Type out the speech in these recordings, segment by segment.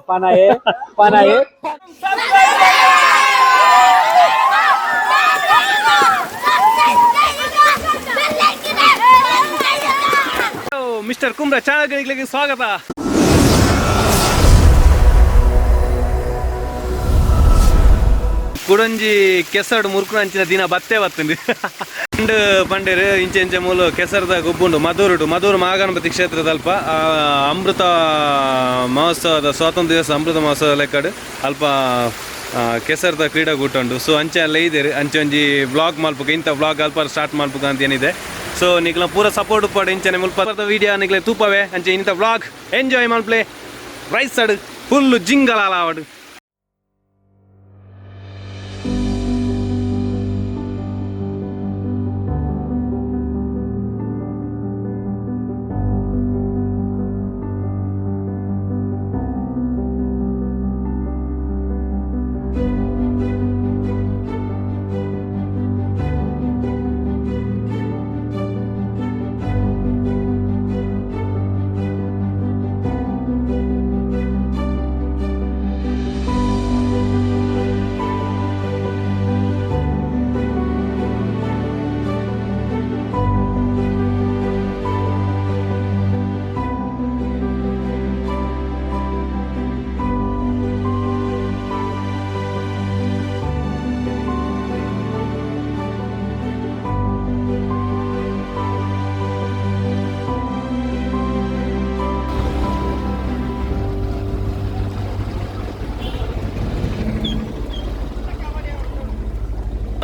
ಪನಾಯೆ ಪನಾಯೆ. Mister ಕುಮ್ರ ಚಾನಲ್ಗಳಿಗೆ ಸ್ವಾಗತ. ಕುಡೊಂಜಿ ಕೆಸರ್ಡ್ ಮುರ್ಕುನ ಅಂಚಿನ ದಿನ ಬತ್ತೆ ಬತ್ತುಂಡು. ಪಂಡ್ ಪಂಡೇರು ಇಂಚೆ ಇಂಚೆ ಮೂಲು ಕೆಸರ್ದ ಗೊಬ್ಬುಂಡು ಮಧುರುಡು, ಮಧುರು ಮಹಾಗಣಪತಿ ಕ್ಷೇತ್ರದ ಅಲ್ಪ ಅಮೃತ ಮಹೋತ್ಸವದ, ಸ್ವಾತಂತ್ರ್ಯ ದಿವಸ ಅಮೃತ ಮಹೋತ್ಸವ ಲೆಕ್ಕಡ್ ಅಲ್ಪ ಕೆಸರ್ದ ಕ್ರೀಡಾಕೂಟ ಉಂಡು. ಸೊ ಅಂಚೆ ಅಲ್ಲ ಇದ್ದೇರು ಅಂಚೆ ಒಂಜಿ ವ್ಲಾಗ್ ಮಲ್ಪುಕ, ಇಂಥ ವ್ಲಾಗ್ ಅಲ್ಪ ಸ್ಟಾರ್ಟ್ ಮಲ್ಪುಕ ಅಂತ ಏನಿದೆ. ಸೊ ನಿಕ್ಲ ಪೂರ ಸಪೋರ್ಟ್ ಉಪ್ಪಾಡು. ಇಂಚನೆ ಮುಲ್ಪ ವಿಡಿಯೋ ನಿಕ್ಲೆ ತೂಪವೆ. ಅಂಚೆ ಇಂಥ ವ್ಲಾಗ್ ಎಂಜಾಯ್ ಮಲ್ಪ್ಲೆ. ರೈಸ್ ಸಡ್ ಫುಲ್ ಜಿಂಗಲ್ ಆವಡು.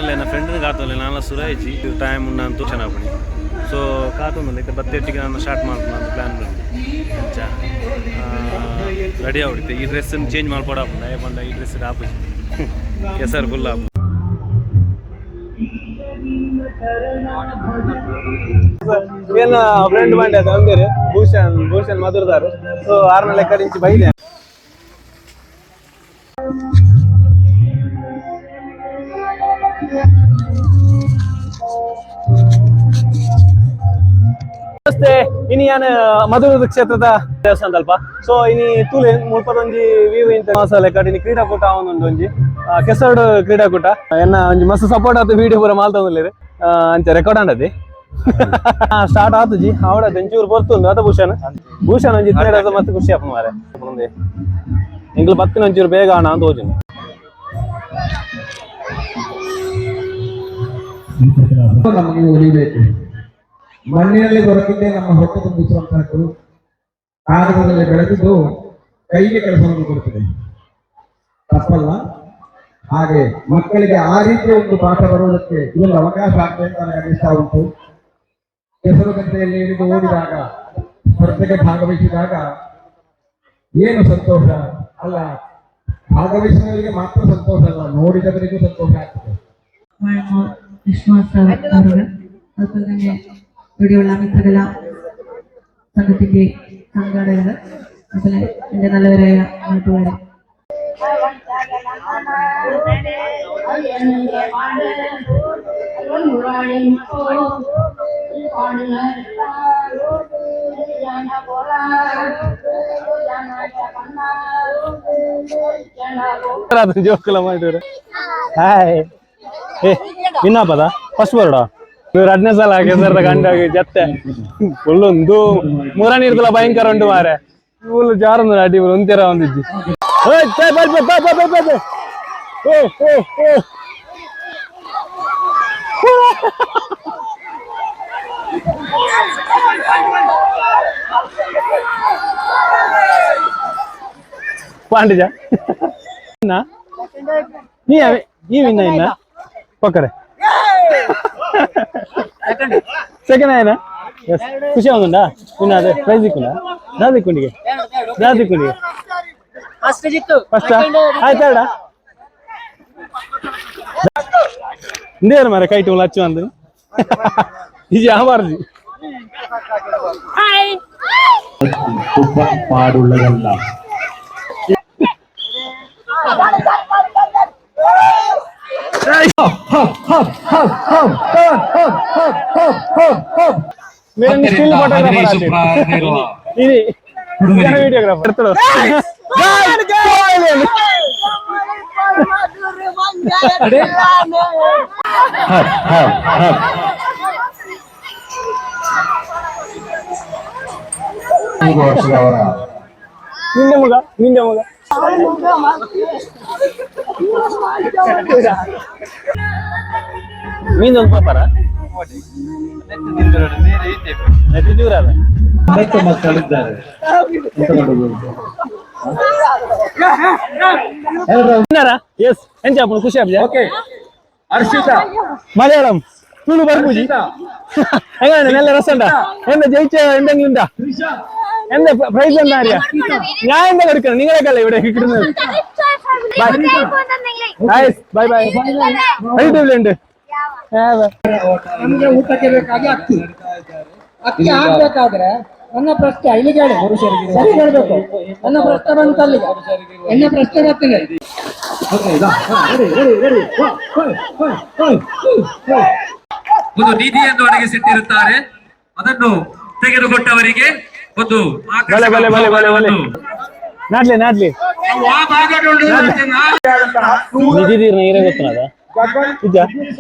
ನನ್ನ ಫ್ರೆಂಡ್ನ ಕಾತಲ್ಲ ನಾನು ಸುರಾಯಿಜಿ ಟೈಮ್ ಉಂಡು ಅಂತ ಚೆನ್ನಾಗಿ. ಸೊ ಕಾತೊಂದುಲ್ಲ ಇತ್ತೆ ಬತ್ತೆಟ್ಟಿಗೆ ನಾನು ಸ್ಟಾರ್ಟ್ ಮಾಡ್ತೀನಿ ಅಂತ ಪ್ಲ್ಯಾನ್ ಬಂದು ಅಂಚ ರೆಡಿ ಆಗ್ಬಿಡುತ್ತೆ. ಈ ಡ್ರೆಸ್ಸನ್ನು ಚೇಂಜ್ ಮಾಡ್ಕೊಡ ಬಂದ. ಈ ಡ್ರೆಸ್ ಆಪು ಕೆಸರು ಫುಲ್ ಆಪು. ಏನ ಫ್ರೆಂಡ್ ಮಂಡ್ಯ ಅಂದೇರು ಭೂಷಣ್, ಭೂಷಣ್ ಮಧುರದಾರು. ಸೊ ಆರ್ನ ಲೆಕ್ಕ ಇಂಚಿ ಬೈದೆ. ನಮಸ್ತೆ, ಇನಿ ಯಾನ್ ಮಧುರ ಕ್ಷೇತ್ರದ ದೇವಸ್ಥಾನ ಅಲ್ಪ. ಸೊ ಇನಿ ತೂಲೆ ಮುಲ್ಪದೊಂಜಿ ವಿವ್ ಇಂತ ಲೆಕ್ಕ ಇನಿ ಕ್ರೀಡಾಕೂಟ ಅವನೊಂದು ಒಂಜಿ ಕೆಸರ್ಡ್ ಕ್ರೀಡಾಕೂಟ. ಎನ್ನ ಒಂಜಿ ಮಸ್ತ್ ಸಪೋರ್ಟ್ ಆತು. ವಿಡಿಯೋ ಪೂರ ಮಾಲ್ತೊಂದುಲ್ಲೆರ್. ಅಂಚ ರೆಕಾರ್ಡ್ ಆಂಡದಿ ಸ್ಟಾರ್ಟ್ ಆತುಜಿ ಆವಡ ಒಂಚೂರು ಬರ್ತುಂಡು ಅತ ಭೂಷಣ್. ಭೂಷಣ್ ಒಂಜಿ ಇತ್ತನೆ ಮಸ್ತ್ ಖುಷಿ ಆಪುಂಡು ಮಾರೆ. ಎಂಕ್ಲು ಬತ್ತಿನ ಒಂಚೂರು ಬೇಗ ಆಣ ಅಂತ ತೋಜುಂಡು. ನಮಗೆ ಉಳಿಬೇಕು. ಮಣ್ಣಿನಲ್ಲಿ ದೊರಕಿದ್ದೇ ನಮ್ಮ ಹೊಟ್ಟೆ ತುಂಬಿಸುವಂತಹದ್ದು. ಕಾಗದದಲ್ಲಿ ಬೆಳೆದಿದ್ದು ಕೈಗೆ ಕೆಲಸವನ್ನು ಕೊಡುತ್ತದೆ, ತಪ್ಪಲ್ಲ. ಹಾಗೆ ಮಕ್ಕಳಿಗೆ ಆ ರೀತಿಯ ಒಂದು ಪಾಠ ಬರುವುದಕ್ಕೆ ಇದೊಂದು ಅವಕಾಶ ಆಗ್ತದೆ ಅಂತ ನನಗೆ ಅನಿಸ್ತಾ ಉಂಟು. ಕೆಸರು ಗದ್ದೆಯಲ್ಲಿ ಇಳಿದು ಓಡಿದಾಗ, ಸ್ಪರ್ಧೆಗೆ ಭಾಗವಹಿಸಿದಾಗ ಏನು ಸಂತೋಷ ಅಲ್ಲ? ಭಾಗವಹಿಸಿದವರಿಗೆ ಮಾತ್ರ ಸಂತೋಷ ಅಲ್ಲ, ನೋಡಿದವರಿಗೂ ಸಂತೋಷ ಆಗ್ತದೆ. വഴങ്ങൂർ വിശ്വാസ അവറുകൾ, അതുപോലെ തന്നെ ഇവിടെയുള്ള മിത്രകലാ സംഘത്തിന്റെ സംഘാടകർ, അതുപോലെ എൻ്റെ നല്ലവരായ നാട്ടുകാരെ. ಜೋಕುಲ ಮಾಡಿದ್ರೆ. ಹಾಯ್. ಏ ವಿನ್ನಾಪದ ಫಸ್ಟ್ ಬರೋಡ. ಇವ್ರು ರಡ್ನೇ ಸಲ ಕೆಸರ್ದ ಗಂಡಾಗಿ ಜತ್ತೆ. ಫುಲ್ ಒಂದು ಮುರ ನೀರ್ದಲ ಭಯಂಕರ ಉಂಟು ಮಾರೆ. ಫುಲ್ ಜಾರೊಂದು ಅಡಿ ಒಂತೆರ ಒಂದಿಜ್ಜಿ. ಓಯ್, ಬೈ, bye, bye, bye, bye, bye, bye. ಓ ಓ ಓ ಪಾಂಡಿಜ ನೀ ನೀ ವಿನ್ನ ಇನ್ನ ಪಕ್ಕಡೆ ಸೆಕೆಂಡ್ ಆಯ್ನಾ? ಎಸ್, ಖುಷಿ ಆಗುಂಡಾ? ವಿನ್ ಅದೇ ಪ್ರೈಸ್ ದಿಕ್ಕುಂಡ ದಾ ದಿಕ್ಕುಂಡಿಗೆ ದಾ ದಿಕ್ಕುಂಡಿಗೆ. ಫಸ್ಟ್ ಆಯ್ತಾ? ಇಂದೇನು ಮಾರೆ ಕೈಟ್ ಲಚ್ಚು ಅಂದು ಇದು ಯಾವಾರ್ಜಿ. ತುಂಬಾ ಪಾಡುಳ್ಳದಲ್ಲ. Still photographer ഇനി വീഡിയോഗ്രാഫർ എടുത്തോ. നിന്റെ മുഖ, നിന്റെ മുഖ. ಮೀನು ಪಾಪರ ಮಕ್ಕಳಿದ್ದಾರೆ. ಎಸ್ ಎಂಚ ಖುಷಿ ಆಪ್ಜ? ಓಕೆ ಹರ್ಷಿತಾ. ಮಲಯಾಳಂ ತುಳು ಬರ್ಪುಜಿ. ಹೆಂಗ നല്ല രസമുണ്ടാ? എന്താ ജയിച്ച എന്തെങ്കിലും ഉണ്ടാ? എന്താ പ്രൈസ് എന്താ അറിയാ? ഞാൻ എന്താ കൊടുക്കണം? നിങ്ങളൊക്കെ ഇവിടെ കിട്ടുന്നത്. Bye bye. ഉണ്ട്. ನಮಗೆ ಊಟಕ್ಕೆ ಬೇಕಾಗಿ ಅಕ್ಕಿ ಅಕ್ಕಿ ಹಾಕ್ಬೇಕಾದ್ರೆ ನನ್ನ ಪ್ರಶ್ನೆ ಇಲ್ಲಿ ಕೇಳಿ, ಸರಿ ಹೇಳ್ಬೇಕು. ನನ್ನ ಪ್ರಶ್ನೆ ಬಂತು ಅಲ್ಲಿಗೆ, ನನ್ನ ಪ್ರಶ್ನೆ ಬರ್ತಿದೆ. ಒಂದು ನಿಧಿಯನ್ನು ಅಡಗಿಸಿಟ್ಟಿರುತ್ತಾರೆ. ಅದನ್ನು ತೆಗೆದುಕೊಟ್ಟವರಿಗೆ ಒಂದು ಬಲೆ ಬಲೆ ಬಲೆ ಬಲೆ ಬಲೆ. ನಾಡ್ಲಿ ನಾಡ್ಲಿ. ಆ ಭಾಗದೊಂದು ನಿಧಿ ತೀರ್ನ ನೀರೇ ಗೊತ್ತನದ ನಿಜ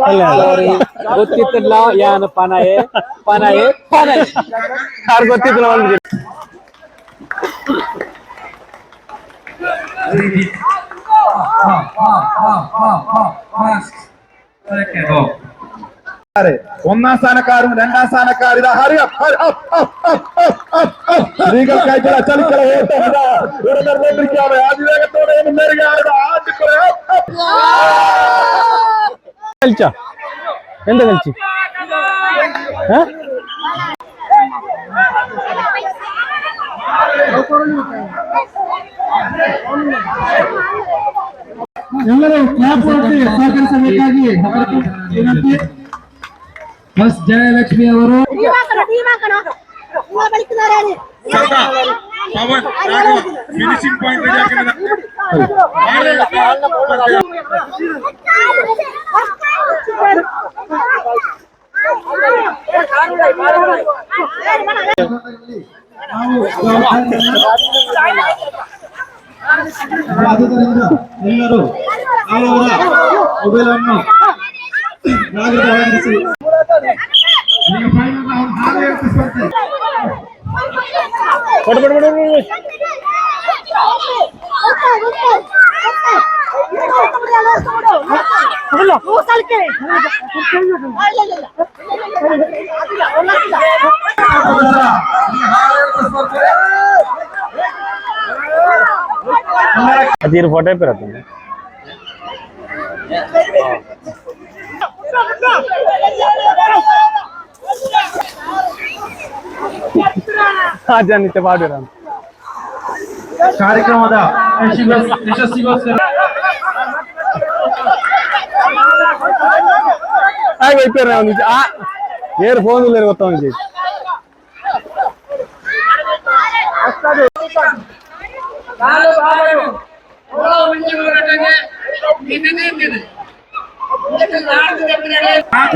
ಅಲ್ಲ? ಗೊತ್ತಿತ್ತಿಲ್ಲ ಯಾನ ಪನಾಯೆ ಪನಾಯೆ ಪನಾಯೆ. ಯಾರು ಗೊತ್ತಿತ್ತು ಒಂದು. ഒന്നാം സ്ഥാനക്കാരും രണ്ടാം സ്ഥാനക്കാരും ഇതാ. Hurry up, hurry up, up, up, up, up, up. സ്ത്രീകൾക്കായിട്ടുള്ള ചളിക്കള ഓട്ടം ഇതാ ഇവിടെ നടന്നുകൊണ്ടിരിക്കുകയാണ്. അതിവേഗത്തോടെ മുന്നേറുകയാണ്. ഇതാ ആദ്യത്തെ up, up. കളിച്ചാ? എന്താ കളിച്ചു? ഏ? ಎಲ್ಲರೂ ಕ್ಲಾಪ್ ಕೊಟ್ಟು ಸಹಕರಿಸಬೇಕಾಗಿ ವಿನಂತಿ. ಬಸ್ ಜಯಲಕ್ಷ್ಮಿ ಅವರು. Finishing point. ಆದುದರಿಂದ ಎಲ್ಲರೂ ಅವರವರ ಮೊಬೈಲ್ ಅನ್ನು ಜಾಗೃತವಾಗಿರಿಸಿ. ಈಗ ಫೈನಲ್ ರೌಂಡ್ ಹಾಗೆ ಸ್ಪರ್ಧೆ. ಬಡ ಬಡ ಬಡ ಬಡ. ಅದು ಫೋಟೋ ಪೇರತ್ತ. ಆ ಜನ ಪಾಡಿರ. ಕಾರ್ಯಕ್ರಮದ ಯಶಸ್ವಿಗೋಸ್ಕರ ಆಗ ಇಪ್ಪೇರ ಆ ಏರ್ ಫೋನ್ ಇಲ್ಲ ಗೊತ್ತ.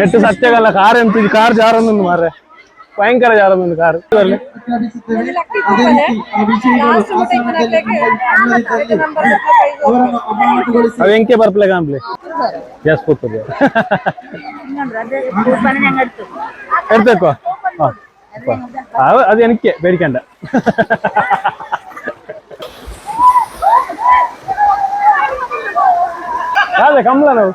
ಎಷ್ಟು ಸತ್ಯಗಲ್ಲ ಕಾರ್ ಎಂತ ಕಾರ್ ಜಾರೊಂದು ಮಾರ್ರೆ, ಭಯಂಕರ ಜಾರೊಂದು ಕಾರ್. ಪ್ರಖ್ಯಾಪಿಸುತ್ತೇವೆ. ಅದೇ ರೀತಿ ಆ ವಿಜಯಿಗಳು ಆಸನದಲ್ಲಿ ಮುನ್ನಡೆಯಲ್ಲಿ ಅವರನ್ನು ಅಮಾನತುಗೊಳಿಸಿ. ಅವು ಎಂಕೆ ಬರ್ಪ್ಲೆ ಕಾಂಪ್ಲೆ ಜಾಸ್ತಿ ಕೂತದೆ എടുത്തേക്കോ. ആ അത് എനിക്ക് പേടിക്കണ്ട. ಅದೇ ಕಮಲ ನಾವು.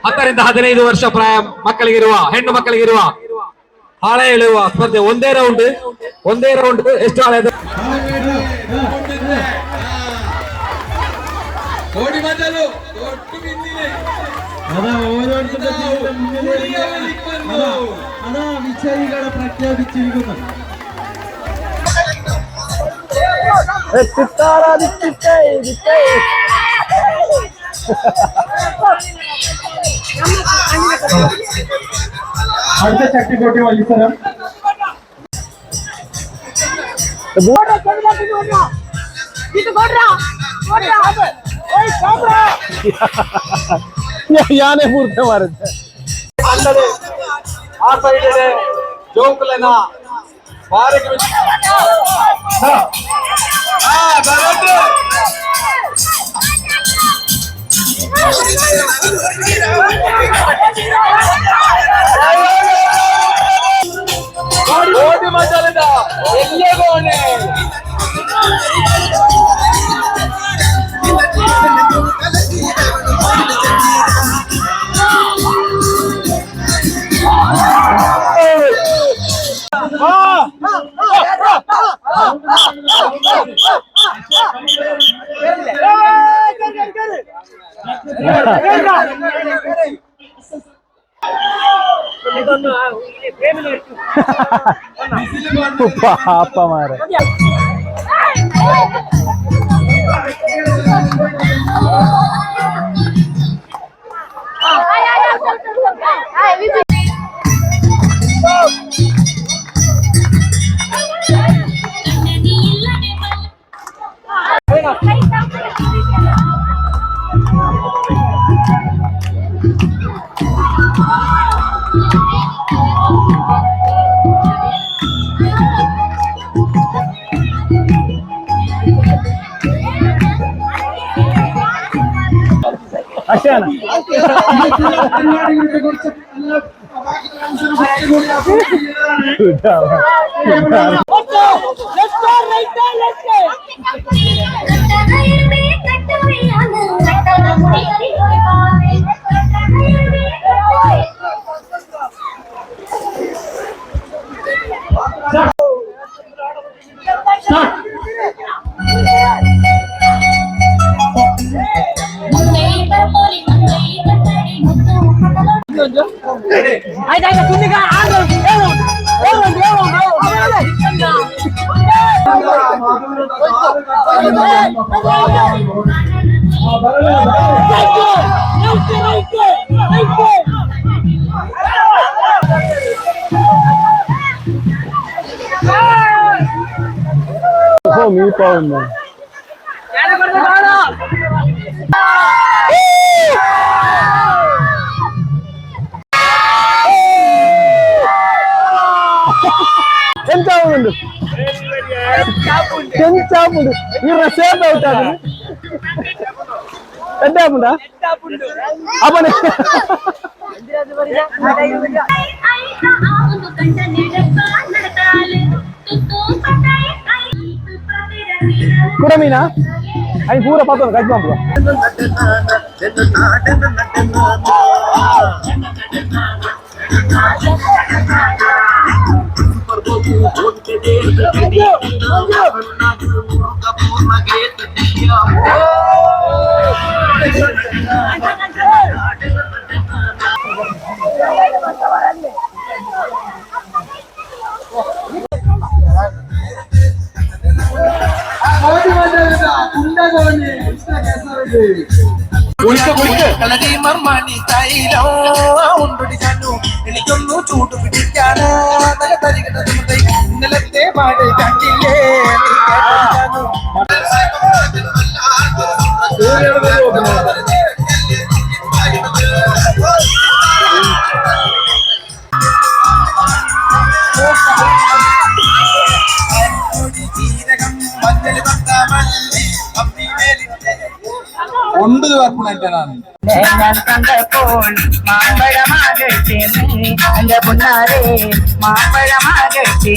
10ರಿಂದ 15 ವರ್ಷ ಪ್ರಾಯ ಮಕ್ಕಳಿಗಿರುವ, ಹೆಣ್ಣು ಮಕ್ಕಳಿಗಿರುವ ಹಾಳೆ ಎಳೆಯುವ ಸ್ಪರ್ಧೆ. ಒಂದೇ ರೌಂಡ್, ಒಂದೇ ರೌಂಡ್. ಎಷ್ಟು ಹಾಳೆ ಇದೆ? അതാ ഓരോരുത്തരുടെ ജീവിതം മുന്നിലേക്ക്. അതാ അതാ വിജയികളെ പ്രഖ്യാപിച്ചിരിക്കുന്നു. അടുത്ത ചട്ടിക്കോട്ടി മത്സരം. ಯಾನೇ ಪೂರ್ತಿ ಮಾರುತ್ತೆ. ಆ ಸೈಡ್ ಜೋಕುಲೆನ ಬಾರಿಗೆ. ಓಡಿ ಮಜಾಲಿದ ಎಲ್ಲೇ. ಪಾಪ ಮಾರೆ. ಅಷ್ಟೇ ಅಣ್ಣ. ಓ ಮೀಪ ಒಂದು. ಎಂತ ಉಂಡು? ಎಂತ ಉಂಡು? ಇವ್ರ ಸೇಫ್ ಔಟ್ ಆದ್ರೆ ಎಂತ ಆಪುಂಡ ಅಪ್ಪನೆ. ಕುಡ ಮೀನಾ ಅಯ್ಯ ಪೂರ ಪಾತ್ರ ಕಟ್ ಮಾಡ್ಬ. എനിക്കൊന്നു ചൂട് പിടിക്കാന് നല്ല തരികിട ഇന്നലത്തെ പാട് കണ്ടില്ലേ? ഒണ്ടത് വർപ്പുണ. ഞാൻ കണ്ടപ്പോൾ മാമ്പഴമാകട്ടെ എന്റെ പൊന്നാരെ, മാമ്പഴമാകട്ടെ.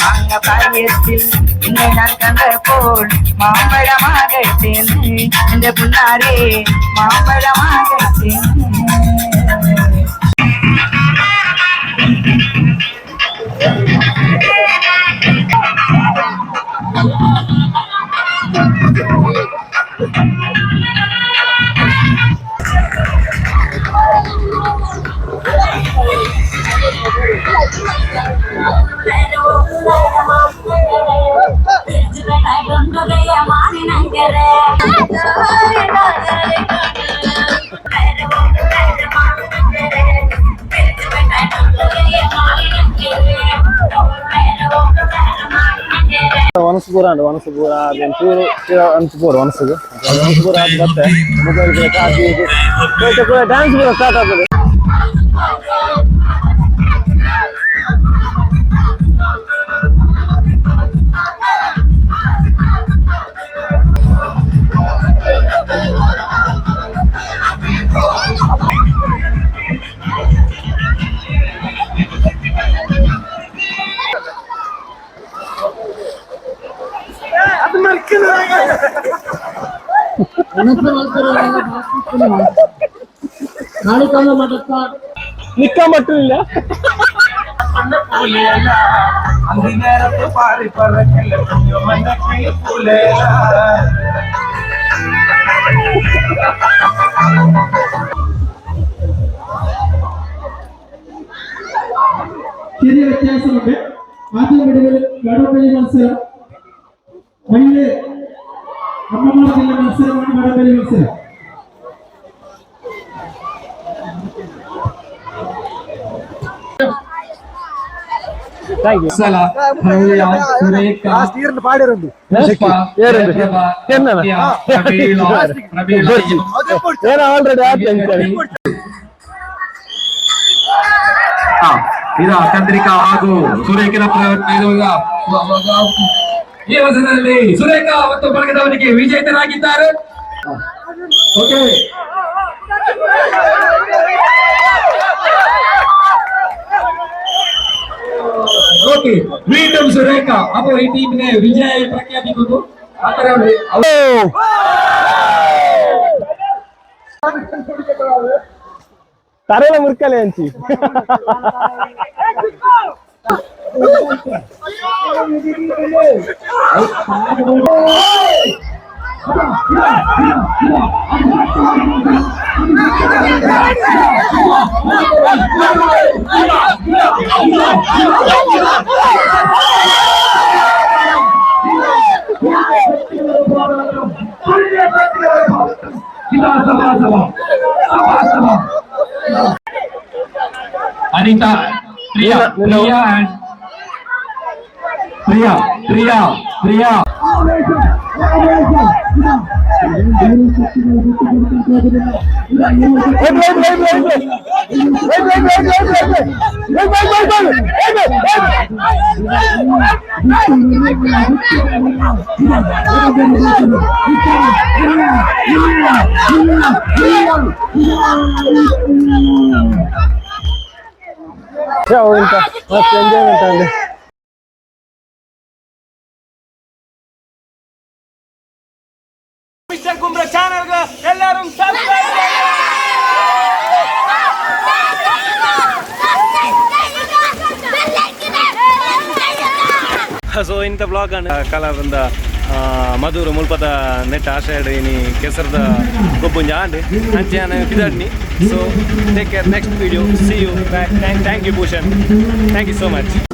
മാങ്ങ പ്രായത്തിൽ നിന്നെ ഞാൻ കണ്ടപ്പോൾ മാമ്പഴമാകട്ടെ എന്റെ പൊന്നാരെ, മാമ്പഴമാകട്ടെ. ಮನಸ್ಸು. ಪೂರ ಉಂಡು, ಒಣಸು ಪೂರ ಚೂರು ಅಂಚು ಪೂರ ಒಣಸುದು ಒಣಸು ಪೂರ ಆದ್ ಬತ್ತೆ ಮೊಬೈಲ್ ಪೂರ ಚಾರ್ಜ್ ಪೂರ ಡ್ಯಾನ್ಸ್ ಪೂರ ಸ್ಟಾರ್ಟ್ ಆಗ್ತದೆ. ನಿಕ್ಕ ಮಟ್ಟಿಲ್ಲ. ചെറിയ വ്യത്യാസമുണ്ട്. ആദ്യം വിടുതൽ വടംവലി മത്സരം, മയില് അമ്മമാർക്കുള്ള മത്സരമാണ് വടംവലി മത്സരം. Thank you. Vatsala, Bhavya, Surekha, Pushpa, Jayaprabha, ಎನ್ನನ? ಸತ್ಯ, ಪ್ರವೀಣ, ಪ್ರವೀಣ. ಏನೋ ಆಲ್ರೆಡಿ ಆಯ್ತು ಅಂತಾರೆ. ಇದು ಚಂದ್ರಿಕಾ ಹಾಗೂ ಸುರೇಖನ ಪ್ರಯತ್ನ. ಇದು ಈಗ ಈ ವರ್ಷದಲ್ಲಿ ಸುರೇಖಾ ಮತ್ತು ಬಳಗದವರಿಗೆ ವಿಜೇತರಾಗಿದ್ದಾರೆ. ಓಕೆ ಓಕೆ, വീണ്ടും സുരേഖ. അപ്പോൾ ഈ ടീമിനെ വിജയം പ്രഖ്യാപിക്കുന്നു. അത്തരം ತರೆಲ ಮುರ್ಕಲೆ ಅಂಚಿ. Anita, Priya, Priya and Priya, Priya, Priya. Wait, wait, wait, wait, wait. Wait, wait, wait, wait, wait, wait. Wait, wait, wait, wait. Wait, wait, wait. ಇಂತ ಮಸ್ತ್ ಎಂಜಾಯ್ಮೆಂಟ್ ಆಂಡ್. ಮಿಸ್ಟರ್ ಕುಂಬ್ರ ಚಾನಲ್ ಎಲ್ಲರೂ ಸೊ ಇಂಥ ಬ್ಲಾಗ್ ಕಲರ್ದ ಮಧುರು ಮುಲ್ಪದ ನೆಟ್ ಆಶಾಡ್ ಇನಿ ಕೆಸರದ ಗೊಬ್ಬುಂಜ ಆಂಡ್ ಅಂಚೆ ಯಾನ್ ಪಿದಡ್ನಿ. So take care, next video see you back. Thank you Bhushan, thank you so much.